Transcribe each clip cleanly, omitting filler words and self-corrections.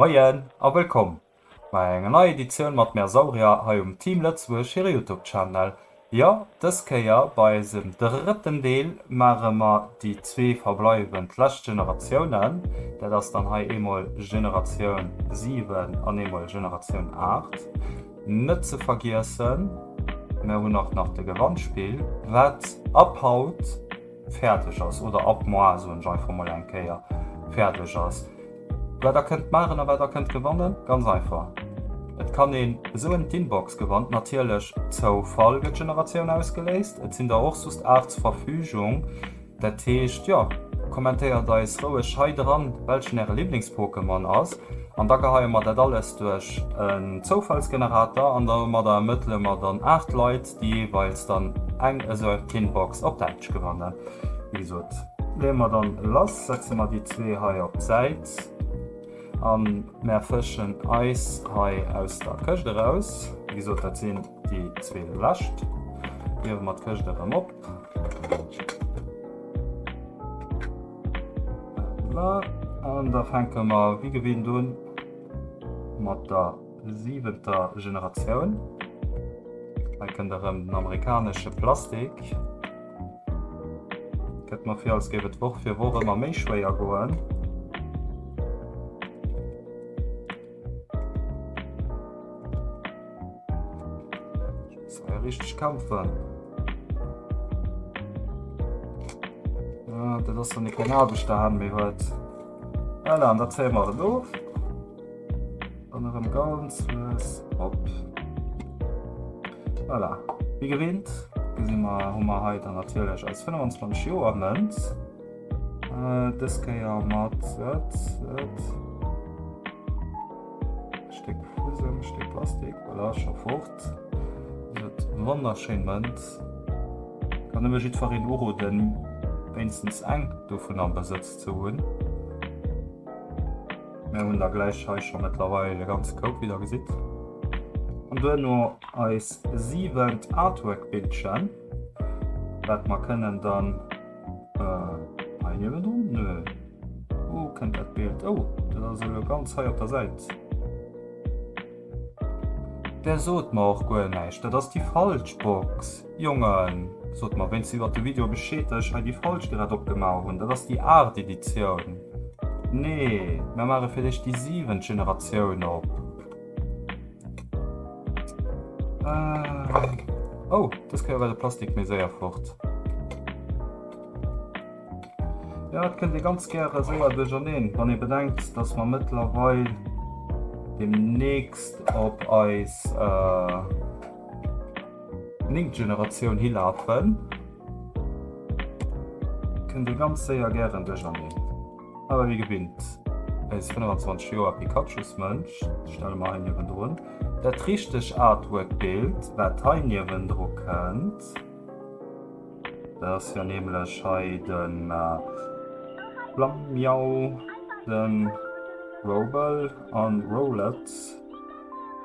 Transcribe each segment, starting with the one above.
Moien a wëllkomm bei enger neier Editioun mat Mersaurier hei um Team Lëtzebuerg hire Youtube Channel. Jo, dës Kéier bei eisem drëtten Deel maache mer déi zwee verbleiwend lescht Generatiounen. Dat ass dann hei eemol Generatioun 7 an eemol Generatioun 8. Net ze vergiessen, mer hunn och nach de Gewannspill, wat ab haut fäerdeg ass, oder ab moar, soen ech einfach mol eng Kéier, fäerdeg ass. Wat der kënnt maachen a wat der kënnt gewannen? Ganz einfach, et kann een esou en d'Inbox gewannt. Natierlech Zoufall gëtt d'Generatioun ausgeléist, et sinn der och sost 8 zur Verfügung. Dat heescht, jo, kommentéiert eis roueg hei dran, welchen äre Liblingspokémon ass an da geheie mer dat alles duerch en Zoufallsgenerator an domadder ermëttele mer dann 8 Leit, déi jeeweils dann eng esou eng Pinbox op Däitsch gewannen. Wéi gesot, leeë mer dann lass, setze mer déi zwee hei op d'Säit a mär fëschen eis hei aus der Këscht eraus. Wéi gesot, dat sinn déi zwee lescht. Hiewe mer d'Këscht erëm op. Voilà. An da fänke mer wéi gewinnt un mat der siwenter Generatioun. Hei kënnt erëm den amerikanesche Plastik. Kënnt mer vir, als géif et Woch fir Woch ëmmer méi schwéier goen. Richteg kämpfen. Ja, dat ass dann e keng Aarbecht der Hänn méi huet. Voilà, an da zéie mer et of. Dann erëm ganz lues op. Voilà. Wéi gewinnt gesi mer, hu mer hei dann natierlech eis 25 Joer Mënz. Äh, dës Kéier mat et, et. Stéck Fusem, Stéck Plastik, voilà, scho fort. Dat wonnerschéin Mënz. Kann nëmme jiddwereen uroden, wéinstens eng dovun am Besëtz ze hunn. Mir hunn der gläich hei scho mëttlerweil e ganze Koup, wéi der gesitt. An duerno eis siwent Artwork-Bildchen, wat mer kënnen dann hei niewendrun, nö, wou kënnt dat Bild? Oh, dat ass elo ganz hei op der Säit. Där sot mer och guer näischt, dat ass déi falsch Box. Jongen, sot mer wéinst iwwert de Video Bescheed, dat ech hei déi falsch grad opgemaach hunn. Dat ass déi aacht Editioun. Nee, mer maache fir d'éischt déi siwent Generatioun op. Oh, dës Kéier war de Plastik méi séier fort. Jo, et kënnt ee ganz gäre séier duercherneen, wann ee bedenkt, dass mer mëttlerweil deemnächst op eis néngt Generatioun hilafen. Kënnt ee ganz séier gären duercherneen. Awer wéi gewinnt, eis 25 Joer Pikachus-Mënsch stelle mer hei niewendrun. Dat richteg Artwork-Bild, wat hei niewendru kënnt. Dat ass jo nämlech hei de Flammiau, de Robel an Rowlet.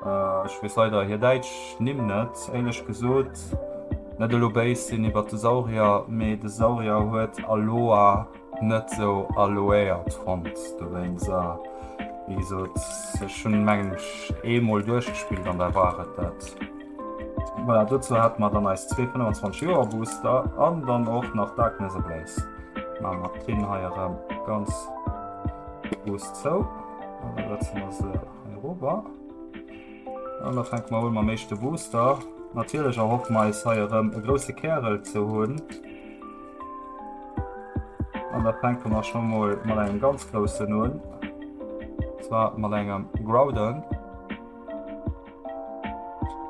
Ech weess leider hir däitsch Nimm net, éierlech gesot. Net elo béis sinn iwwert de Saurier, mee de Saurier huet Aloha net sou aloéiert fonnt. Dowéinst, wéi gesot, ech hunn mengen ech eemol duerchgespillt an da war et dat. Voilà, dozou hate mer dann eis zwee 25 Joer Booster an dann och nach Darkness Ablaze. Maache mer d'Tinn hei erëm ganz grouss zou. An da setze mer se hei erover. An da fänke mer un mam éischte Booster. Natierlech erhoffe mer eis hei erëm e grousse Kärel ze hunn. An da fänke mer scho mol mat engem ganz groussen un. Zwar mat engem Groudon.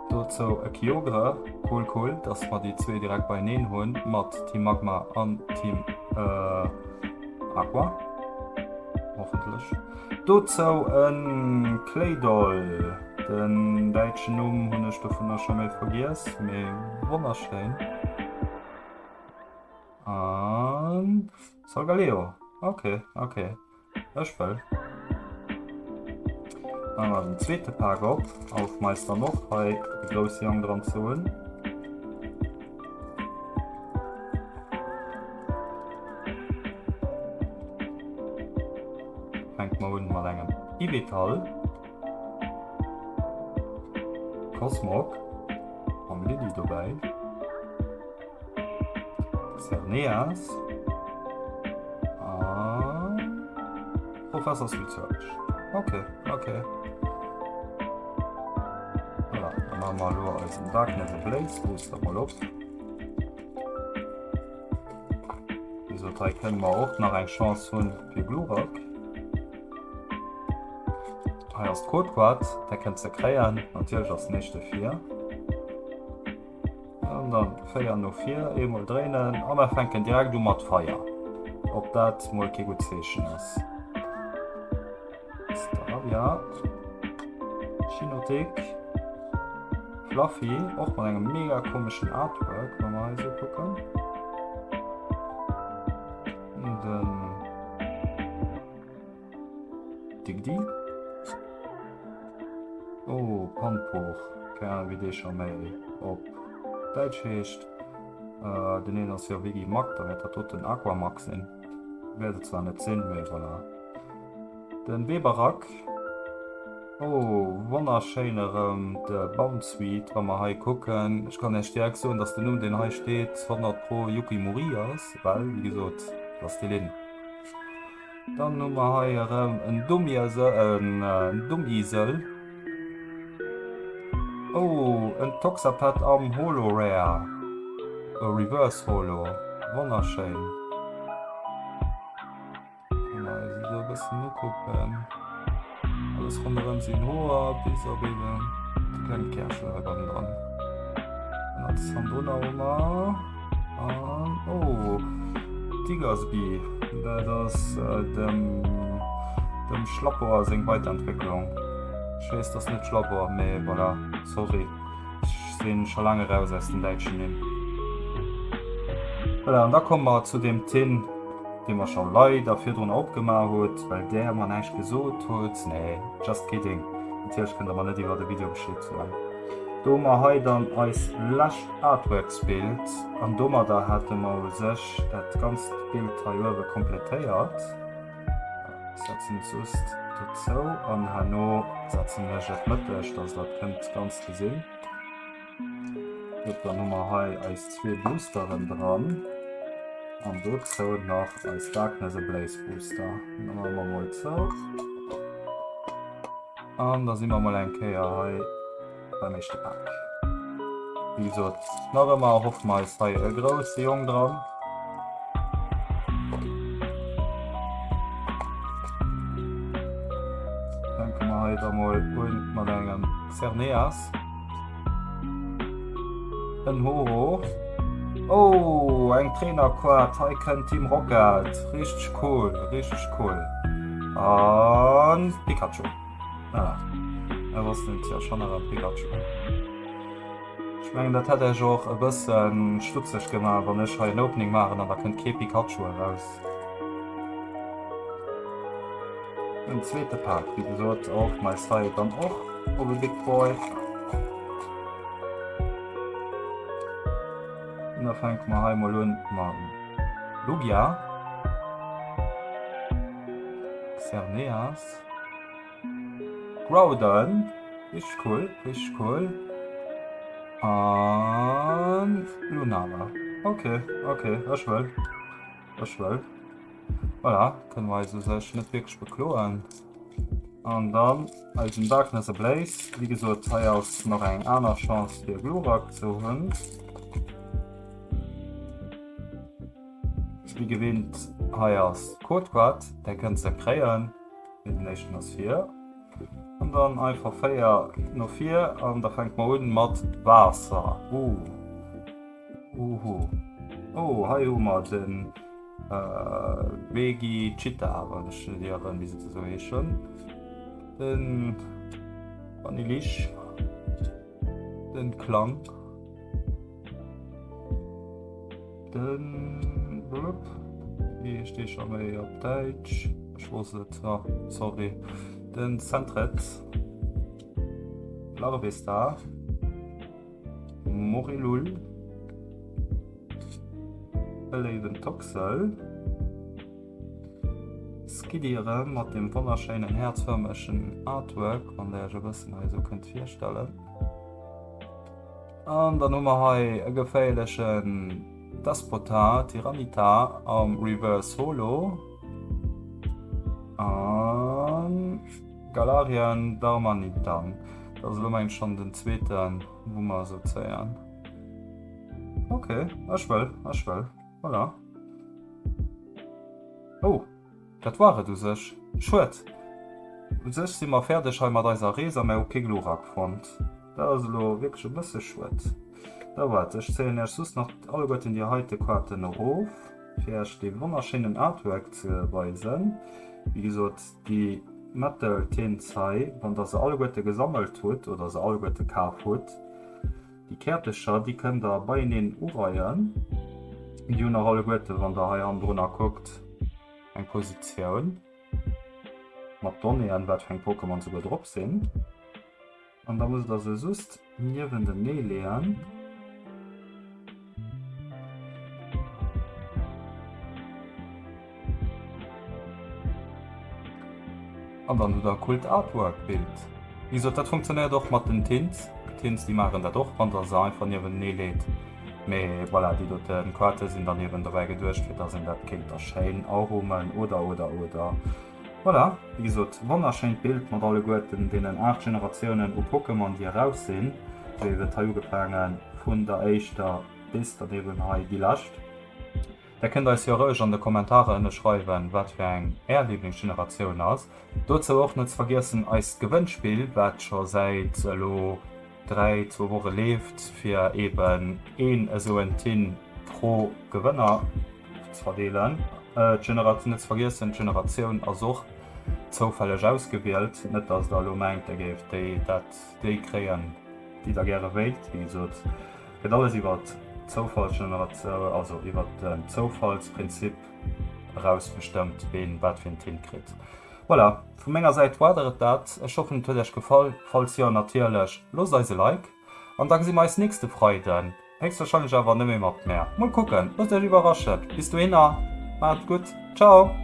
Dozou e Kyogre. Cool, cool, dass mer déi zwee direkt beieneen hunn mat Team Magma an Team äh, Aqua. Hoffentlech. Dozou e Claydol. Den däitschen Numm hunn ech dovunner scho méi vergiess, mee wonnerschéin. An Solgaleo. Okay, okay. Ech wëll. Dann war den zweete Pak op. Auf Meister noch hei de grousse Jong dran ze hunn. Fänkt mer un mat engem Yvetal. Cosmog mam Lilli dobäi. Xerneas a Professor's Research. Okay, okay. Voilà, dann maache mer elo eisen Darkness Ablaze Booster mol op. Wéi gesot, hei kënne mer och nach eng Chance hunn fir Glurak. Hei ass d'Codeboîte, där kënnt se kréien. Natierlech ass den éischte vir. An dann 4 no vir, eemol dréinen a mer fänken direkt u mat Feier. Ob dat mol kee gutt Zeechen ass. Staravia. Chinotik. Fluffy, och mat engem mega komeschen Artwork, wa mer hei sou kucken. Den Digdi. Oh, Panpour. Keng Ahnung, wéi dee scho méi op Däitsch heescht. Äh, den een ass jo Wiggy Mack, da wäert dat doten Aquamack sinn. Wäert et zwar net sinn, mee voilà. Den Weberak. Oh, wonnerschéin erëm de Bounsweet, wa mer hei kucken. Ech kann Iech direkt soen, dass den Numm, deen hei steet, 100 pro Yuki Muri ass, well, wéi gesot, dat ass déi Linn. Dann hu mer hei erëm en Dummisel. Oh, en Toxapet am Holo Rare. E Reverse Holo. Wonnerschéin. Kann mer eis esou e bëssen ukucken. Alles ronderëm sinn Hoer, bis op eben de klengt Kärchen hei bannendran. An als Sandrunner hu mer an oh Diggersby, dat ass dem dem Schlappoer seng Weiterentwécklung. Ech weess, dat ass net Schlappoer, mee voilà, sorry, ech sinn scho laang eraus aus den däitschen Nimm. Voilà, an da komme mer zu deem Tin. dee mer scho leider virdrun opgemaach hutt, well där mer näischt gesot hutt. Nee, just kidding. Natierlech kënnt der mer net iwwer de Video Bescheed soen. Do hu mer hei dann eis lescht Artworks-Bild an domadder hate mer u sech dat ganzt Bild hei uewe kompletéiert. Setzen et just dozou an herno setzen ech et mëtteg, dass der et kënnt ganz gesinn. Gutt, dann hu mer hei eis zwee Boosteren dran. An dozou nach eis Darkness Ablaze Booster. Dann maache mer mol zou. An da si mer mol eng Kéier hei beim éischte Pak. Wéi gesot, nach ëmmer erhoffe mer eis hei e grousse Jong dran. Fänke mer hei da mol un mat engem Xerneas. En Horo. Oh, eng Trainerquad. Hei kënnt Team Rocket. Richteg cool, richteg cool. An Pikachu. Ah, da wossten et jo schonn awer Pikachu. Ech mengen dat hätt Iech och e bëssen stutzeg gemaach, wann ech hei en Opening maachen an da kënnt kee Pikachu eraus. Den zweete Pak, wéi gesot, och my Style dann och op e Big Boy. Und da fänke mer hei mol un mam Lugia. Xerneas. Groudon. Richtig cool, richtig cool. An Lunala. Ok, ok, ech wëll. Ech wëll. Voilà, kënne mer eis u sech net wierklech bekloen. An dann eisen Darkness Ablaze. Wéi gesot, hei ass nach eng aner Chance fir Glurak ze hunn. Wéi gewinnt, hei ass d'Codecard, där kënnt se kréien. Den éischten ass vir. An dann einfach 4 no vir an da fänke mer un mat Waasser. Uh. Uhu. Oh, hei hu mer den äh, Vegi Cheetah, wann ech net ieren, wéi se esou heeschen. Den Vanillish. Den Klang. Den Blub. Wéi heescht dee scho méi op Däitsch? Ech wosst et, oh, sorry. Den Sentret. Larvesta. Morilul. E léiwen Toxel. Skidire mat dem wonnerschéinen häerzfërmegen Artwork, wann der iech e bëssen hei esou kënnt virstellen. An dann hu mer hei e geféierlechen Despotar Tyranitar am Reverse Holo. An Galarian Darmanitan. Dat ass elo mengen ech schonn den zweeten, wou mer esou zéien. Ok, ech wëll, ech wëll. Voilà. Oh, dat war et u sech. Schued. U sech si mer fäerdeg hei mat eiser Rees a mer hu kee Glurak fonnt. Dat ass elo wierklech e bësse schued. Da waart, ech zéien iech soss nach alleguerten déi heite Kaarten erof, fir iech dee wonnerschéinen Artwork ze weisen. Wéi gesot, déi Metal Tins hei, wann der se alleguerte gesammelt hutt oder se alleguerte kaf hutt, déi Käertecher, déi kënnt der beieneen ureien. Déi hunn och alleguerte, wann der hei hannendrunner kuckt, eng Positioun mat Donnéeën, wat fir eng Pokémon souguer drop sinn. An da musst der se just niewentenee leeën. An dann hutt der e coolt Artwork-Bild. Wéi gesot, dat funktionéiert och mat den Tints. D'Tints, déi maachen dat och, wann der se einfach niewentenee leet. Mee voilà, déi dote Kaarte sinn dann eben dobäi geduecht, fir dass een dat kéint da schéin arumen oder, oder, oder. Voilà, wéi gesot, wonnerschéint Bild mat alleguerten deenen 8 Generatiounen u Pokémon déi eraus sinn. Wéi huet hei ugefaange vun der éischter bis dann eben hei déi lescht. Der kënnt eis jo roueg an de Kommentarer ënne schreiwen, wat fir eng är Liblingsgeneratioun ass. Dozou och net ze vergiessen eist Gewënnspill, wat scho säit elo 3, zwou Woche leeft, fir eben een esou en Tin pro Gewënner ze verdeelen. D'Generatioun, net ze vergiessen, d'Generatioun ass och zoufälleg ausgewielt, net dass der elo mengt der géift déi dat déi kréien déi der gäre wéilt. Wéi gesot gëtt alles iwwer Zoufallsgeneratioun, also iwwer den Zoufallsprinzip erausbestëmmt ween wat fir en Tin kritt. Voilà, vu menger Säit war der et dat. Ech hoffen et huet iech gefall, falls jo natierlech loosst eis e Like an da gesi mer eis nächste Freiden. Héchstwahrscheinlech awer net méi mat mär. Mol kucken, loosst iech iwwerraschen. Bis dohinner, maacht et gutt, ciao!